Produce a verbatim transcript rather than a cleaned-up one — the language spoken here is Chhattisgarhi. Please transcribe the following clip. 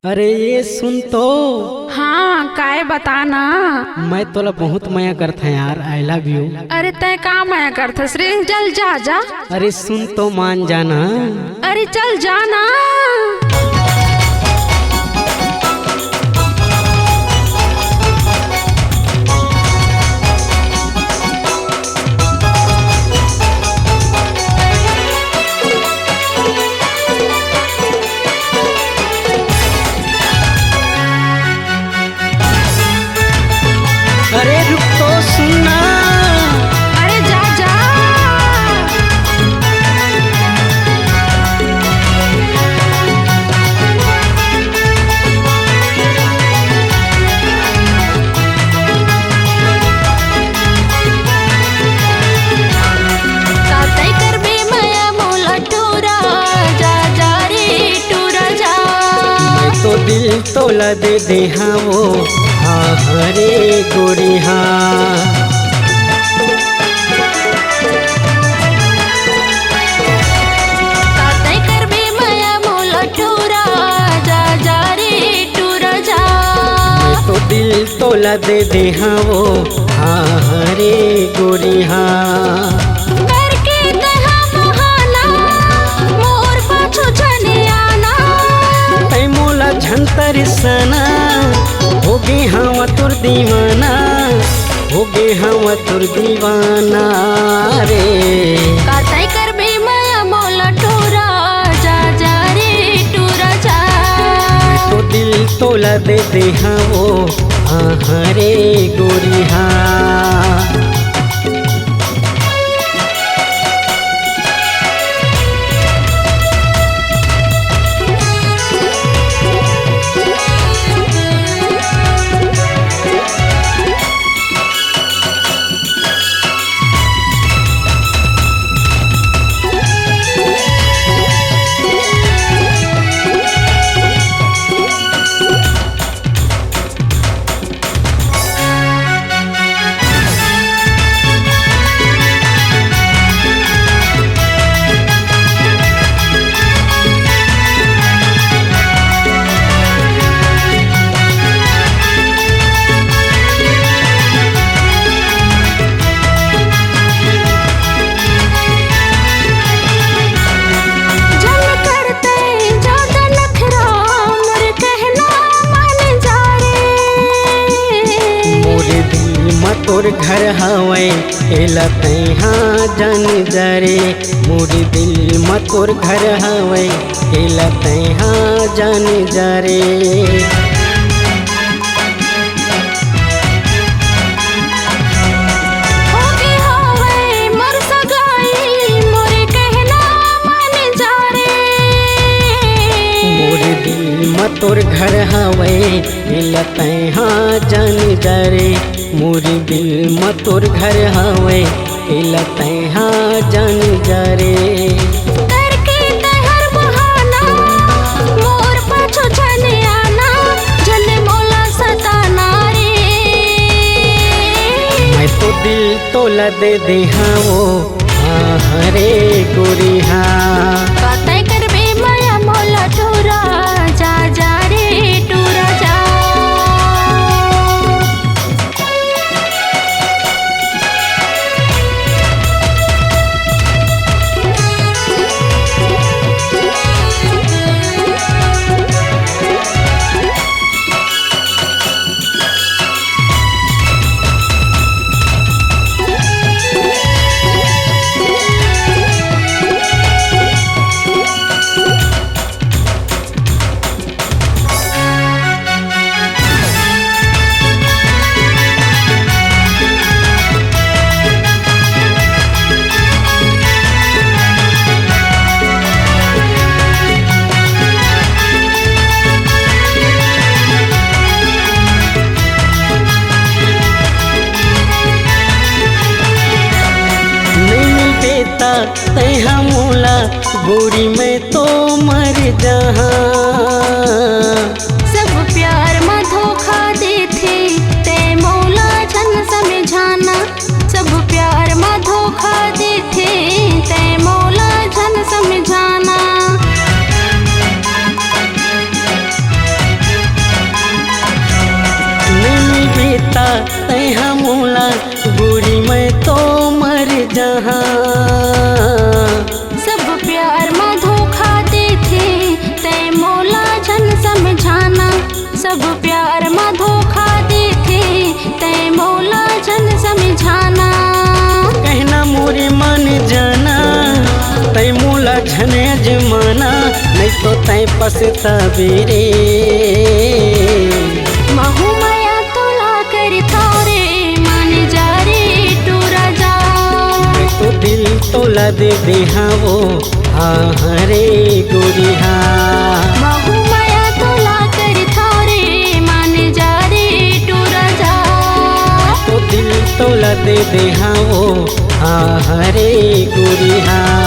अरे ये सुन तो। हाँ, काय बता ना। मैं तोला बहुत मया करथें यार, I love you। अरे तैं का मया करथस रे? चल जा, जा। अरे सुन तो, मान जाना। अरे चल जा ना। अरे रुक तो, सुन ना। अरे जा, जा। का तैं करबे मया मोला टूरा, जा, जा रे टूरा जा। मैं तो दिल तोला दे दे हवों, हाँ, हाँ रे गोरी हाँ। का तैं करबे मया मोला टूरा, जा, जा रे टूरा जा। मैं तो दिल तोला दे दे हवों, हाँ, हाँ रे गोरी हाँ। करके तैं हा बहाना, मोर पाछू झन आना। तैं मोला झन तरसना, होगे हवं तोर दीवाना, होगे हवं तोर दीवाना रे। का तैं करबे मया मोला टूरा, जा, जा रे टूरा जा। मैं तो दिल तोला दे दे हवों, हाँ, हाँ रे गोरी हाँ। झन कर तैं जादा नखरा, मोर कहना मान जा रे। मोर दिल म तोर घर हवय, एला तैं हा जान जा रे। मोर दिल म तोर घर हवय, एला तैं हा जान जा रे। होगे हवय मोर सगाई, मोर कहना मान जा रे। मोर दिल म तोर घर हवय, एला तैं हा जान जा रे। मोर दिल म तोर घर हवय, एला तैं हा जान जा रे। करके तैं हर बहाना, मोर पाछू झन आना, झन मोला सताना रे। मैं तो दिल तोला दे दे हवों, हाँ, हाँ रे गोरी हाँ। का तैं करबे मया मोला टूरा, जा, जा रे टूरा जा। नइ मिलबे त तैं हा मोला गोरी मैं तो मर जहाँ। सब प्यार म धोखा देथे, तैं मोला झन समझाना। सब प्यार म धोखा देथे, तैं मोला झन समझाना। जहाँ सब प्यार म धोखा देथे, तै मोला झन समझाना। सब प्यार म धोखा देथे, तै मोला झन समझाना। कहना मोरे मन जाना, तै मोला झन अजमाना, नहीं तो तै पछताबे रे। महू मया तोला करथव रे, मान जा रे टूरा जा। मैं तो दिल तोला दे दे हवों, हाँ हाँ रे गोरी हाँ। महू मया तोला करथव रे, मान जा रे टूरा जा। तो दिल तोला दे दे हवों, हाँ हाँ रे गोरी हाँ।